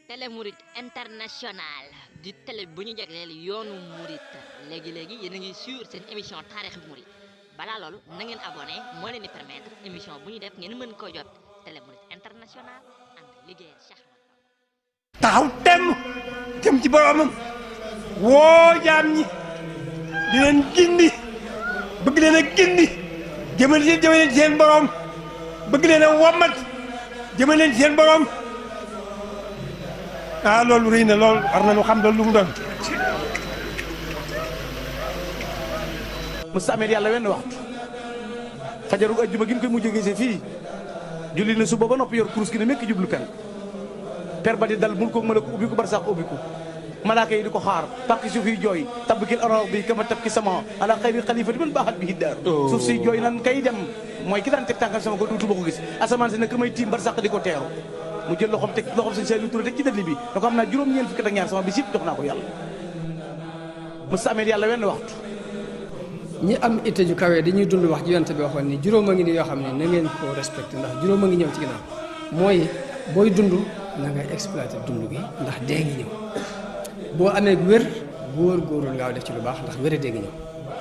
Télé Mouride International di télé bu ñu jagleel yoonu Mouride léegi yéen a ngi suivre seen émission taarixu Mouride balaa loolu na ngeen abonné moo leen di permettre émission bu ñu def ngeen mën koo jot Télé Mouride International ànd liggéeyal Cheikh taxaw temm jëm ci boromam woo jaam ñi di leen gindi bëgg leen a gindi jëmale leen seen borom bëgg leen a wommat jëmale leen seen borom loolu rëy na lool war nañu xam loolu lu mu doon. Moussa Ahmed yàlla wenn waxtu fajaru ajjuma gi ñu koy mujjee gisee fii julli na suba ba noppi yor kurus gi ne mekk jublu pen per ba di dal mun ko mën a ko ubbi ko bar sax ubbi ko malaaka yi di ko xaar pàkki suuf yi jooy tabkil araw bi kama tabki sama ala xayri xalifa di man baaxat bi hiddaar suuf si jooy nan kay dem mooy ki daan teg tànkam sama ko duutuma ko gis asamaan si ne ka may tiim bar sax di ko teeru mu jël loxoom teg loxoom sëñ Saliou Touré teg ci dënn bi da ko am naa juróom-ñeent fukki ak ñaar sama bis yëpp jox naa ko yàlla Moussa Ahmed yàlla wenn waxtu ñi am itte ju kawe dañuy dund wax ji yonte bi waxoon ni juróom a ngi ni yoo xam ne na ngeen ko respecté ndax juróom a ngi ñëw ci ginnaaw mooy booy dund na ngay exploité dund gi ndax dee ngi ñëw boo amee wér góor-góorul ngaaw def ci lu baax ndax wér dee ngi ñëw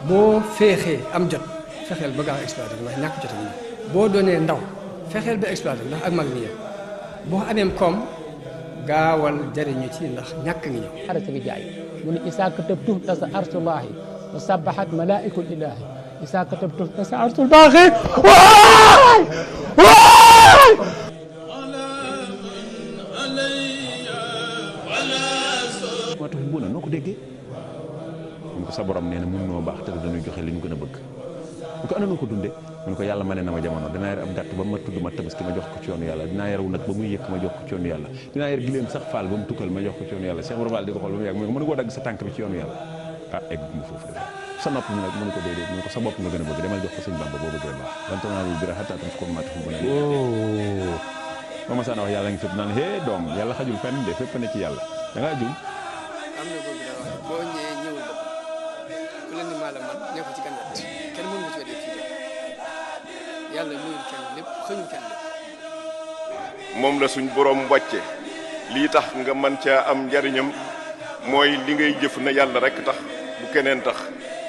boo féexee am jot fexeel ba gaaw exploité ndax ñàkk jot a ngi ñëw boo doonee ndaw fexeel ba exploité ndax ak mag mi ñëw boo ameem koom gaawal jariñu ci ndax ñàkk ngi ñëw arata bi jaay mu ne isaa katabtum tasa arsullahi wa sabahat malaikul ilahi isaa katabtum tasa arsul baaxi waay waay moo tax mbuuna noo ko déggee mun ko sa borom nee na mun noo baax te dañuy joxe li ñu gën a bëgg bu ko ana noo ko dundee mun ko yàlla ma ne na ma jamono dinaa yar ab gàtt ba ma tudd ma tabaski ma jox ko ci yoonu yàlla dinaa yaraw nag ba muy yëkk ma jox ko ci yoonu yàlla dinaa yar giléem sax faal ba mu tukkal ma jox ko ci yoonu yàlla Cheikh Ibrahima di ko xool ba mu yàgg mu ne ko mën nga koo dagg sa tànk bi ci yoonu yàlla egg mu foofu de sa nopp mi nag mënu ko déedéet mënu ko sa bopp nga gën a bëgg demal jox ko sëñ Bamba boo bëggee baax lan tanaalul birra hattaa tunfiquu mimmaa tuhibbuuna ba ma saana wax yàlla ngi fépp naan hé doom yàlla xajul fenn de fépp ne ci yàlla da ngaa jum am na góor gi daa wax boo ñëwee ñëwul bopp ku leen ni maa la man ñëw ko ci gànnaat kenn mënu ci weddi fii yàlla muyul kenn lépp xëñul kenn lépp moom la suñ borom wàcce lii tax nga man caa am njariñam mooy li ngay jëf na yàlla rek tax bu keneen tax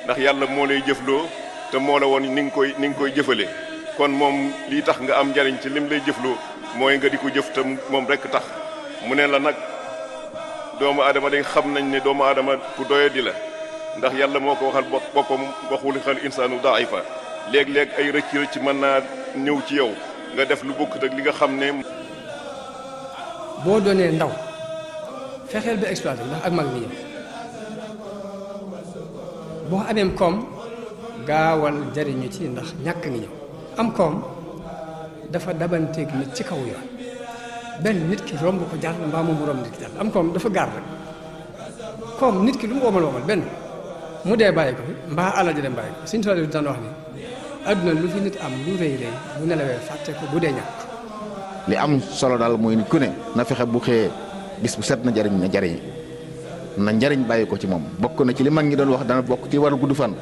ndax yàlla moo lay jëfloo te moo la woon ni nga koy jëfalee kon moom lii tax nga am njariñ ci lim lay jëfloo mooy nga di ko jëf te moom rek tax mu ne la nag doomu aadama day xam nañ ne doomu aadama ku doye di la ndax yàlla moo ko waxal boppam waxul xal insaanu daifa léeg-léeg ay rëcc mën naa ñëw ci yow nga def lu bokkut ak li nga xam ne boo doonee ndaw fexeel ba exploité ndax ak mag mi ñëw boo ameem koom gaawal jariñu ci ndax ñàkk ngi ñëw am koom dafa dabanteeg nit ci kaw yoon benn nit ki romb ko jàll mbaa mu romb nit ki jàll am koom dafa gaar rek koom nit ki lu mu womal benn mu dee bàyyi ko fi mbaa alal ji dem bàyyi ko suñu tool yi daan wax ni adduna lu fi nit am lu rëy rëy bu nelawee fàtte ko bu dee ñàkk li am solo daal mooy nit ku ne na fexe bu xëyee bis bu set na jariñ na njariñ bàyyi ko ci moom bokk na ci li mag ñi doon wax dana bokk ci war gudd fan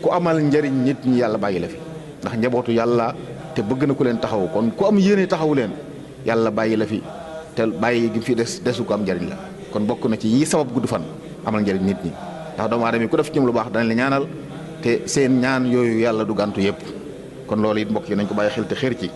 ku amal njariñ nit ñi yàlla bàyyi la fi ndax njabootu yàlla te bëgg na ku leen taxaw kon ku am yéene taxawu leen yàlla bàyyi la fi te bàyyi gi fi desu ko am njariñ la kon bokk na ci yi sabab gudd fan amal njariñ nit ñi ndax doomu aadama yi ku def ci ñoom lu baax danañ la ñaanal te seen ñaan yooyu yàlla du gàntu yëpp kon loolu it mbokk yi nañ ko bàyyi xel te xër ci